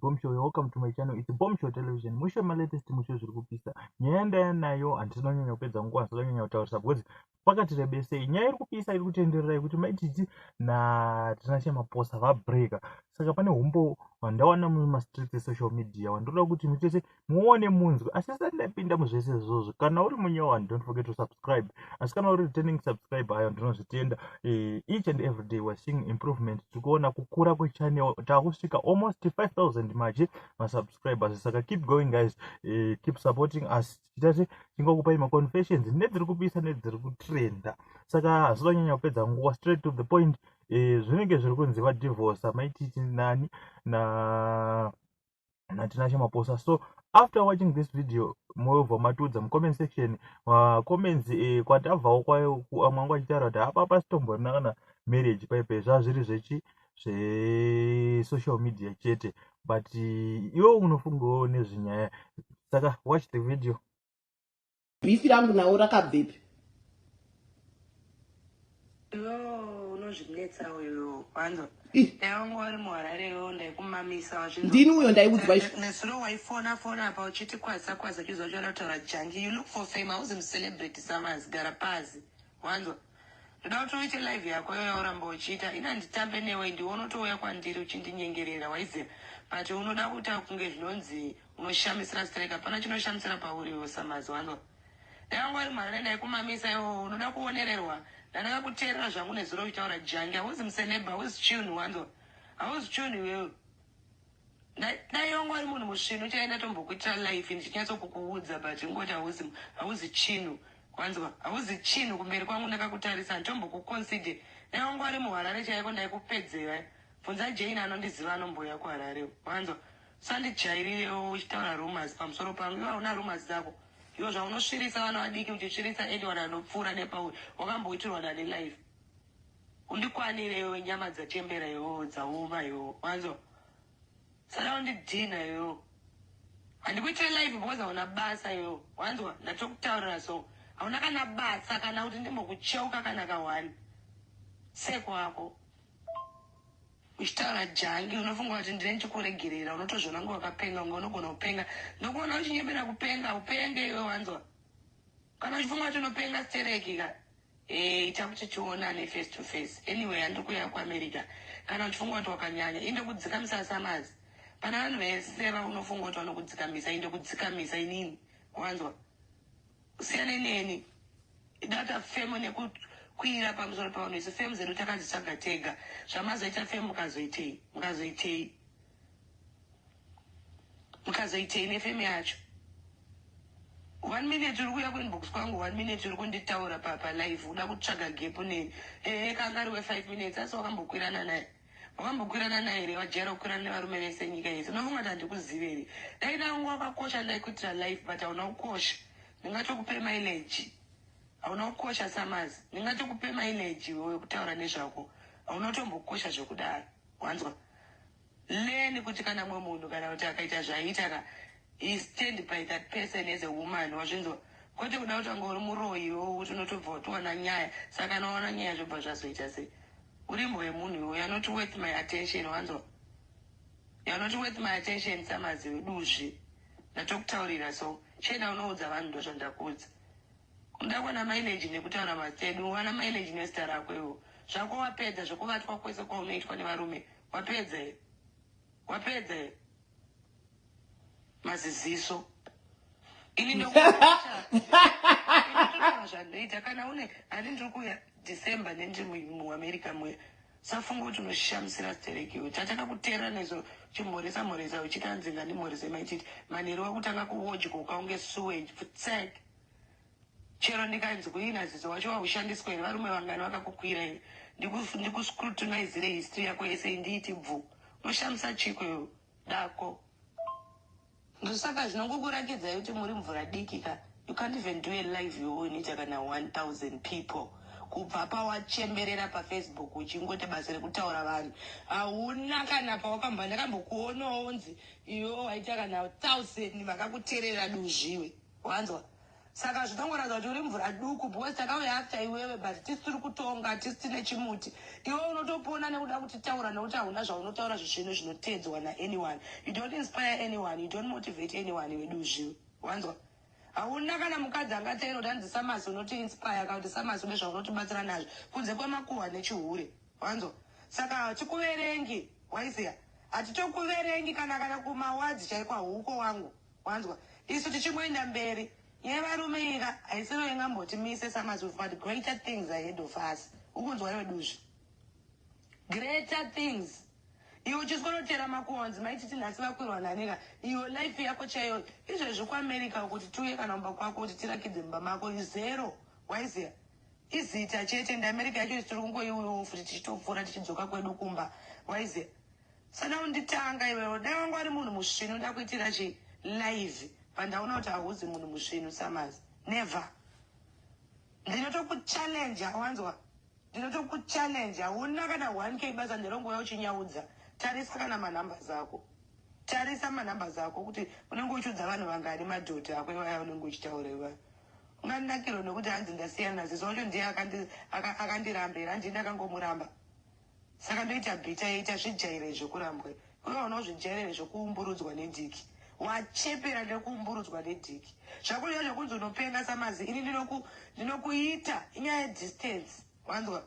Bomb Show. Welcome to my channel. It's Bomb Show Television. Musho ma latest, musho zviri kupisa. Nyaya ndaya nayo handisina kunyanya kupedza nguva, handisina kunyanya kutaurisa because pakati rebesei. Nyaya iri kupisa iri kutenderera yekuti Maititi naTinashe Maposa vabreaka. Saka pane humbo hwandawana mumastreets esocial media wandoda kuti mutese muone, munzwe. Asi sati ndapinda muzvese izvozvo, kana uri munyowani, don't forget to subscribe. Asi kana uri returning subscriber, ayo ndinozvitenda. Each and every day we're seeing improvement, tiri kuona kukura kwechannel, taakusvika almost 5000 machi masubscribers. Saka keep going guys, keep supporting us, tichitati tingokupai maconfessions nedziri kupisa nedziri kutrenda. Saka hazvida kunyanya kupedza nguva, straight to the point. Zvinenge zviri kunzi vadivorca Maititi nani na naTinashe Maposa. So after watching this video, mobva matiudza mucomment section. Macomments kwatabvawo kwayo, amwe angu achitaura kuti hapa pasitomborina kana marriage paipai, zvazviri zvechi zvesocial media chete. But iwe unofungawo nezvenyaya. Saka watch the video. Beef rangu nawo rakabvepi? Iwewo unozvinetsa uyo, wanzwa? Ih. Dai wanga uri muHararewo ndaikumamisa, wazvinzwa? Ndini uyo ndaiudzwa izvo. Nesuro waifona fona apa uchiti kwasa kwasa, chizwa uchada kutaura jangi. You look for fame, hauzi mucelebrity. Summers, gara pasi, wanzwa? Ndoda kuti uite live yako iyoyo uramba uchiita. Ina nditambe newe, ndiwe unotouya kwandiri uchindinyengerera, waiziva? But unoda kuita kunge zvinonzi unoshamisira strike. Hapana chinoshamisira pauriwo, Summers, wanzwa? Dai wanga uri muHarare ndaikumamisa. Iwo unoda kuonererwa. Ndandakakuteerera zvangu nezuro uchitaura jangi. Hauzi muceleb, hauzi chinhu, wanzwa? Hauzi chinhu iwewe. Dai wanga uri munhu musvinu chaenda tombokuitira life ndichinyatsokukuudza, but ingoti hauzi chinhu, wanzwa? Hauzi chinhu kumberi kwangu. Ndakakutarisa, handitombokuconsider. Dai wanga uri muHarare chaiko ndaikupedzera. Bvunza Jane, anondiziva, anomboya kuHarare, wanzwa? Usandijairirewo uchitaura rumors pamusoro pangu. Iwe hauna rumors dzako iwo zvaunosvirisa vana vadiki, uchisvirisa anyone anopfuura nepauri. Wakamboitirwa nani life? Undikwanire iwe, nyama dzachembera iwewo, dzaoma iwewo, wanzwa? Saka undidhina iwewo, handikuitire life because hauna basa iwewo, wanzwa? Ndatokutaurira, so hauna kana basa kana kuti ndimbokucheuka kana kahwani sekwako uchitaura jangi. Unofunga kuti ndine ndichikuregerera? Unotozviona kunge wakapenga, kunge unogona kupenga. Ndokuona uchinyembera kupenga. Upenge iwe, wanzwa? Kana uchifunga kuti unopenga stereki ka, ita kuti tionane face to face. Anyway, handiri kuuya kuAmerica. Kana uchifunga kuti wakanyanya, inde kudzikamisa. Samazi, pana vanhu vese vaunofunga kuti vanokudzikamisa, inde kudzikamisa inini, wanzwa? Usiyane neni. Data fame nekukwira pamusoro pavanhu. Isu fame dzedu takadzitsvaga tega. Zvamazoita fame, mukazoitei? Mukazoitei? Mukazoitei nefame yacho? One minute uri kuuya kuinbox kwangu, one minute uri kunditaura palive, uda kutsvaga gap neni. Ehe, kanga ari we5 minutes, asi wakambokwirana naye? Wakambokwirana naye here? Wajaira kukwirana nevarume vese nyika yese. Unofunga kuti handikuzive here? Dai nangu wakakosha ndaikuitira life, but hauna kukosha. Ndingatokupe mileage. Hauna kukosha, Samazi. Ndingatokupe mileage iwewe kutaura nezvako. Hauna kutombokosha zvekudaro, wanzwa? Learn kuti kana mumwe munhu kana kuti akaita zvaiita ka, he stand by that person as a woman, wazvinzwa? Kwete kuda kuti anga uri muroyi iwewe, kuti unotobva watowana nyaya. Saka kana waona nyaya zvobva zvazoita sei? Uri mbwa yemunhu iwe. You are not worth my attention, wanzwa? You are not worth my attention, Samazi weduzvi. Ndatokutaurira, so chienda unoudza vanhu ndo zvandakuudza. Unoda kuwana mileage nekutaura mazita edu? Wana mileage nezita rako iwo. Zvako wapedza zvekuvatwa kwese kwaunoitwa nevarume, wapedza here? Wapedza here? Maziziso ini ndototaura zvandoita. Kana une hani, ndiri kuuya December nendiri muAmerica muya. Safunga kuti unoshamisira stereki. Tatakakuteerera nezuro uchimhoresa mhoresa, uchiti anzi ngandimhorese Maititi. Manheru wakutanga kuwodyoka unge sewage pfutsek. Chero ndikanzi kuina zizo wacho waushandiswa here? Varume vangani vakakukwira here? Ndikuscrutinizire history yako yese, indiiti bvu. Unoshamisa chiko iwe dako? Ndosaka zvinongokurakidzai kuti muri mvura diki ka. You can't even do a live iwe unoita kana 1000 people. Kubva pawachemberera paFacebook uchingoita basa rekutaura vanhu, hauna kana pawakamba ndakambokuonawo unzi iwe waita kana 1000 vakakuteerera. Duzviwe, wanzwa? Saka zvinongoratidza kuti uri mvura duku, because takauya after iwewe, but tisi tiri kutonga, tisi tine chimuti. Iwe unotopona nekuda kutitaura, nekuti hauna zvaunotaura zvisvinu zvinotedzwa naanyone. You don't inspire anyone, you don't motivate anyone. Iwe duzviwe, wanzwa? Hauna kana mukadzi angateera kuti anzi Samasi unotiinspire, kana kuti Samasi une zvaunotibatsira nazvo, kunze kwemakuhwa nechihure, wanzwa? Saka hatikuverengi, waiziya? Hatitokuverengi kana kumawadzi chaiko, hauko wangu, wanzwa? Isu tichingoenda mberi. Yevarume ika haisiro ingambotimise. Samasi, we've got greater things ahead of us, ukunzwa iwe duzvi? Greater things. Iwe uchisworotera makuonzi maititi nhasi vakwirwa nanika. Iwe life yako chaiyo izvezvi kuAmerica, kuti tiuye kana mumba kwako kuti tirakidze mumba mako, zero, waiziya? Izita chete. Ndeamerica yacho tiri kungoiuyowo futi, tichitopfuura tichidzoka kwedu kumba, waiziya? Sada unditanga iwewo. Dai wanga uri munhu musvinu, ndakuitira chi live pandaona kuti hauzi munhu musvinu. Samazi, never. Ndinotokuchallenge, wanzwa? Ndinotokuchallenge. Hauna kana 1K. Basa nderongouya uchinyaudza. Tarisa kana manumbers ako, tarisa manumbers ako kuti unenge uchiudza vanhu vangani. Madhodha ako iwaya unenge uchitaura iwayo, unganakirwa nekuti hanzi ndasiyana naziso wacho ndiye akandirambira. Handii, ndakangomuramba, saka ndoita bhita ita zvijaire zvekurambwa. Iwe unozvijairere zvekuumburudzwa nedhiki, wachepera nekuumburudzwa nedhiki. Zvakudya zvekunzi unopenga, Samazi, ini ndinokuita inyaya yedistance, wanzwa?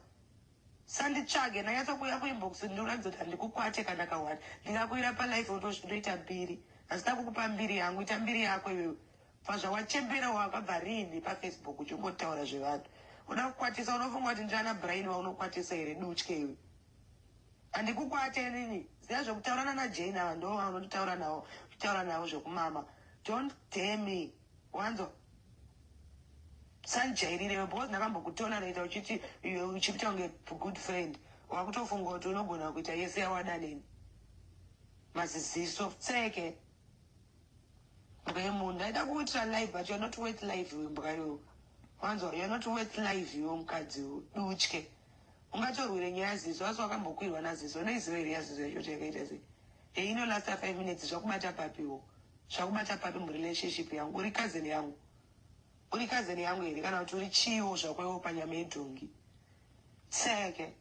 Sanditsvage, ndanyatsokuuya kuinbox, ndinoratidza kuti handikukwate kana kawani. Ndingakuira palife, ndoita mbiri. Handina kukupa mbiri yangu, ita mbiri yako iwewe. Pazvawachembera, wakabva rini paFacebook uchingotaura zvevanhu? Uda kukwatisa, unofunga kuti ndivana Brian vaunokwatisa here? Dutye iwe, handikukwate nini. Ziva zvekutaurana naJane, ava ndo vaunototaura navo, uchitaura navo zvekumama. Don't dare me, wanzwa? Sanjairirewe, because ndakambokutolerata uchiti iwe uchiita kunge good friend, wakutofunga kuti unogona kuita yese yawada neni. Maziziso tseke, mbwa yemunhu. Ndaida kuitira live, but you are not worth live iwe, mbwa iwe, wanzwa? You are not worth live iwe, mukadzi iwe, dutye. Ungatorwire nyaya yazizo, asi wakambokwirwa nazizo. Unoiziva here yazizo yacho kuti yakaita sei? Ei, inolasta 5 minutes. Zvakubata papiwo? Zvakubata papi murelationship yangu? Uri cousin yangu? Uri cousin yangu here, kana kuti uri chiwo zvako iwo panyama yedhongi? Tseke.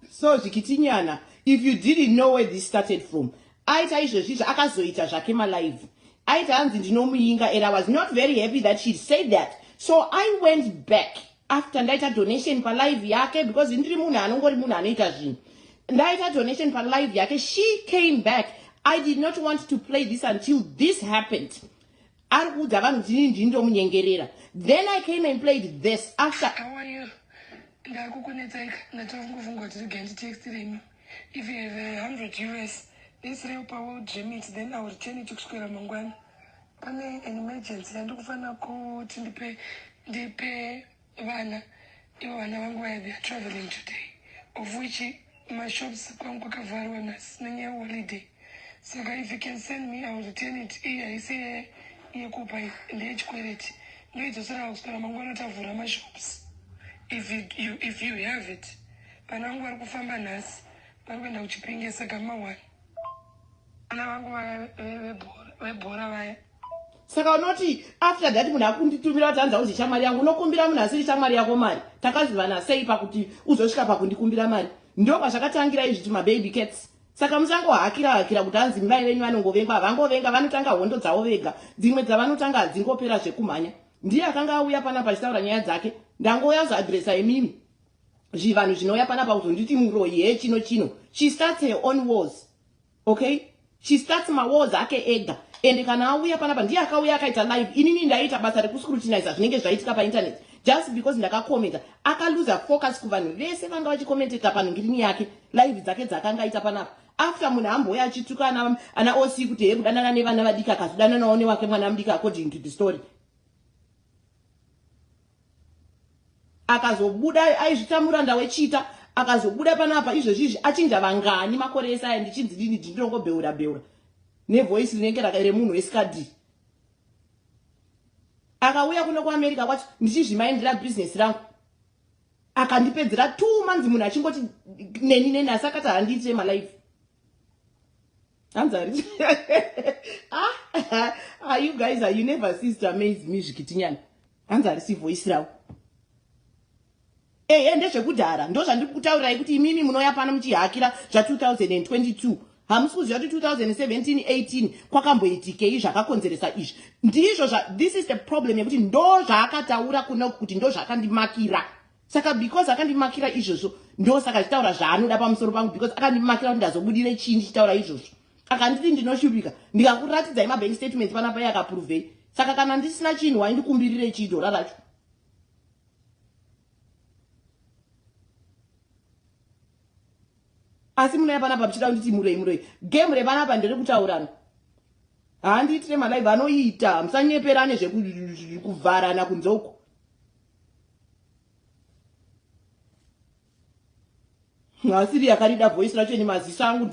So zvikitinyana, if you didn't know where this started from, aita izvozvizvo, akazoita zvake malive, aita hanzi ndinomuyinga, and I was not very happy that she said that. So I went back after ndaita donation palive yake, because ndiri munhu anongori munhu anoita zvinhu. Ndaita donation palive yake, she came back. I did not want to play this until this happened. Ari kuudza vanhu kuti inini ndini ndomunyengerera. Then I came and played this after. How are you? Ndakukunetsaika, ndatongofunga kuti regai nditextiremi. If you have a 100 US, ndisirewo paWorld Remit, then I will return it kuswera mangwana. Pane an emergency yandikufanira kuti ndipe vana ivo, vana vangu vaya. They are traveling today, of which mashops kwangu kwakavharwa nhasi nenyaya yeholiday. Saka if you can send me, I will return it. Iyi haisi yekupa, iyi ndeyechikwereti, ndoidzosera kuswera mangwana tavhura mashops. If you have it. Vana vangu vari kufamba nhasi, vari kuenda kuChipinge, saka ma1 vana vangu vaya vebhora vaya. Saka unoti after that munhu akunditumira kuti hanzi auzi shamwari yangu. Unokumbira munhu asiri shamwari yako mari? Takazivana sei pakuti uzosvika pakundikumbira mari? Ndo pazvakatangira izvi, tumababy cats. Saka musangohakira hakira kuti hanzi mai venyu vanongovengwa. Havangovenga, vanotanga hondo dzavo vega. Dzimwe dzavanotanga hadzingopera zvekumhanya. Ndiye akanga auya panapa achitaura nyaya dzake. Ndangouya kuzoadhiresa imimi zvivanhu zvinouya panapa kuzonditi muroyi he chino chino. She starts her own wars, okay? She starts mawars ake ega. Ende kana auya panapa, ndiye akauya akaita live. Inini ndaita basa rekuscrutiniza zvinenge zvaitika painternet. Just because ndakakomenta, akaluza focus kuvanhu vese vanga vachikomenteta panhingirini yake, live dzake dzakanga aita panapa. After munhu ambouya achituka ana oc kuti he kudanana nevana vadiki, akazodananawo newake mwana mudiki, according to the story. Akazobuda aizvita muranda wechita, akazobuda panapa izvozvizvi achinja vangani makore ese aya. Ndichinzi ndini ndinongobheura bheura nevoice rinenge remunhu wesikadhi. Akauya kuno kuAmerica kwacho ndichizvimaindira bhizinesi rangu, akandipedzera 2 months munhu achingoti neni neni, asi akati handiitire malive. Hanzi ah, Ah, you guys are, you never cease to amaze me. Zvikitinyana hanzi harisi voice ravo. Ehe, ndezvekudhara. Ndo zvandiri kutaurirai kuti imimi munouya pano muchihakira zva2022, hamusi kuziva kuti 2017 18 kwakamboitikei zvakakonzeresa izvi. Ndizvo, this is the problem yekuti ndo zvaakataura kuno kuti ndo zvaakandimakira. Saka because akandimakira izvozvo, ndo saka achitaura zvaanoda pamusoro pangu, because akandimakira kuti ndazobudire chii ndichitaura izvozvo. Akanditi ndinoshupika, ndikakuratidzai mabank statements panapa, yakapuruvhei. Saka kana ndisina chinhu, waindikumbirire chii dhora racho? Asi munouya panapa muchida kunditi murei murei. Game repanapa nderekutaurana. Handiitire malive anoita, musanyeperane zvekuvharana kunze uko. Asiri yakarida voice racho nemaziso angu.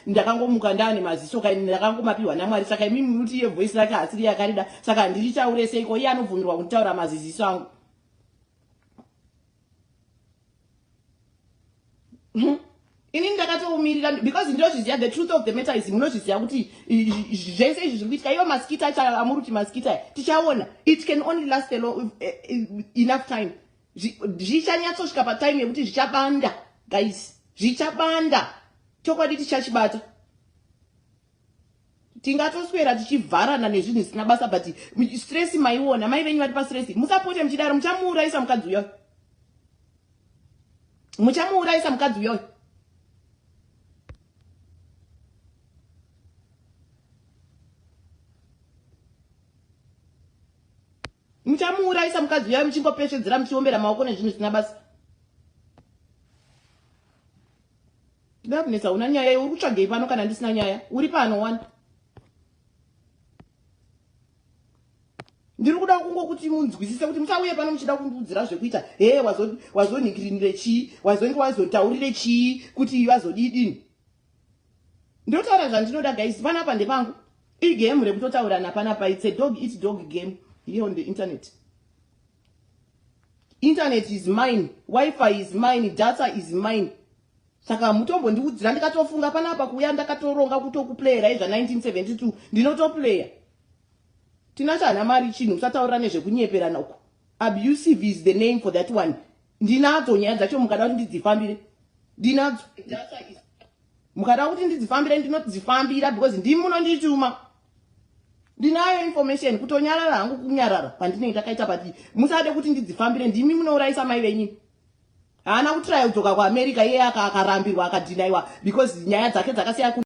Ndakangomuka ndaane maziso kaini, ndakangomapiwa naMwari. Saka imi muti iye voice rake hasiri yakarida, saka handirichaure seiko? Iye anobvumirwa kunditaura maziziso angu. Inini ndakatoumirira because ndinozviziva. The truth of the matter is, munozviziva kuti zvese izvi zviri kuitika, ivo maskita acho amuri kuti maskita, tichaona. It can only last enough time. Zvichanyatsosvika patime yekuti zvichabanda, guys, zvichabanda. Chokwadi tichachibata. Tingatoswera tichivharana nezvinhu zvisina basa, but stress maiona. Mai venyu vari pastress. Musapote muchidaro, muchamuurayisa mukadzi uyoyo, muchamuurayisa mukadzi uyoyo. Muchamuurayisa mukadzi uyoyo muchingopesvedzera, muchiombera maoko nezvinhu zvisina basa. Loveness, hauna nyaya. Uri kutsvagei pano kana ndisina nyaya? Uri pano wani. Ndiri kuda kungokuti munzwisise kuti musauye pano muchida kundiudzira zvekuita. He, wazonhikirinire chii? Wazonge wazotaurire chii kuti vazodidini? Ndotaura zvandinoda, guys. Panapa ndepangu. Igame rekutotaurana panapa. It's a dog eat dog game here on the internet. Internet is mine, WiFi is mine, data is mine. Saka mutombondiudzira. Ndikatofunga panapa kuuya, ndakatoronga kutokuplayera izva1972. Ndinotoplaya. Tinacho hana mari chinhu. Musataurira nezvekunyeperana uko. Abusive is the name for that one. Ndinadzo nyaya dzacho. Mukada kuti ndidzifambire, ndinadzo. Mukada kuti ndidzifambire, ndinodzifambira, because ndimi munondituma. Ndinayo information. Kutonyarara hangu kunyarara pandinenge ndakaita, but musade kuti ndidzifambire. Ndimi munourayisa mai venyu. Haana kutiraya kudzoka kuAmerica iye akarambirwa, akadhinaiwa, because nyaya dzake dzakasiya.